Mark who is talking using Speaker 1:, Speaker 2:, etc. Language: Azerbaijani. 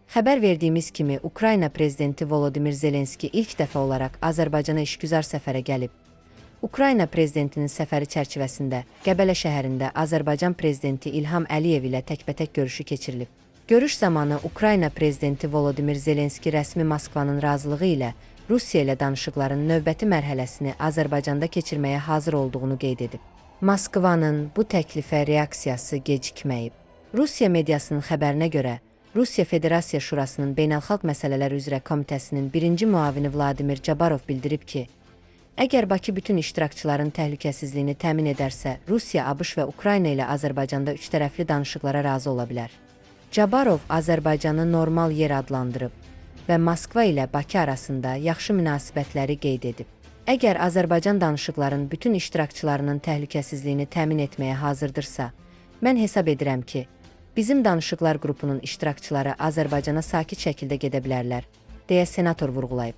Speaker 1: Xəbər verdiyimiz kimi, Ukrayna prezidenti Volodimir Zelenski ilk dəfə olaraq Azərbaycana işgüzar səfərə gəlib. Ukrayna prezidentinin səfəri çərçivəsində Qəbələ şəhərində Azərbaycan prezidenti İlham Əliyev ilə təkbətək görüşü keçirilib. Görüş zamanı Ukrayna prezidenti Volodimir Zelenski rəsmi Moskvanın razılığı ilə Rusiya ilə danışıqların növbəti mərhələsini Azərbaycanda keçirməyə hazır olduğunu qeyd edib. Moskvanın bu təklifə reaksiyası gecikməyib. Rusiya mediasının xəbərinə görə, Rusiya Federasiya Şurasının Beynəlxalq Məsələlər üzrə Komitəsinin birinci müavini Vladimir Cabarov bildirib ki, əgər Bakı bütün iştirakçıların təhlükəsizliyini təmin edərsə, Rusiya, ABŞ və Ukrayna ilə Azərbaycanda üçtərəfli danışıqlara razı ola bilər. Cabarov Azərbaycanı normal yer adlandırıb və Moskva ilə Bakı arasında yaxşı münasibətləri qeyd edib. Əgər Azərbaycan danışıqların bütün iştirakçılarının təhlükəsizliyini təmin etməyə hazırdırsa, mən hesab edirəm ki, bizim danışıqlar qrupunun iştirakçıları Azərbaycana sakit şəkildə gedə bilərlər, deyə senator vurğulayıb.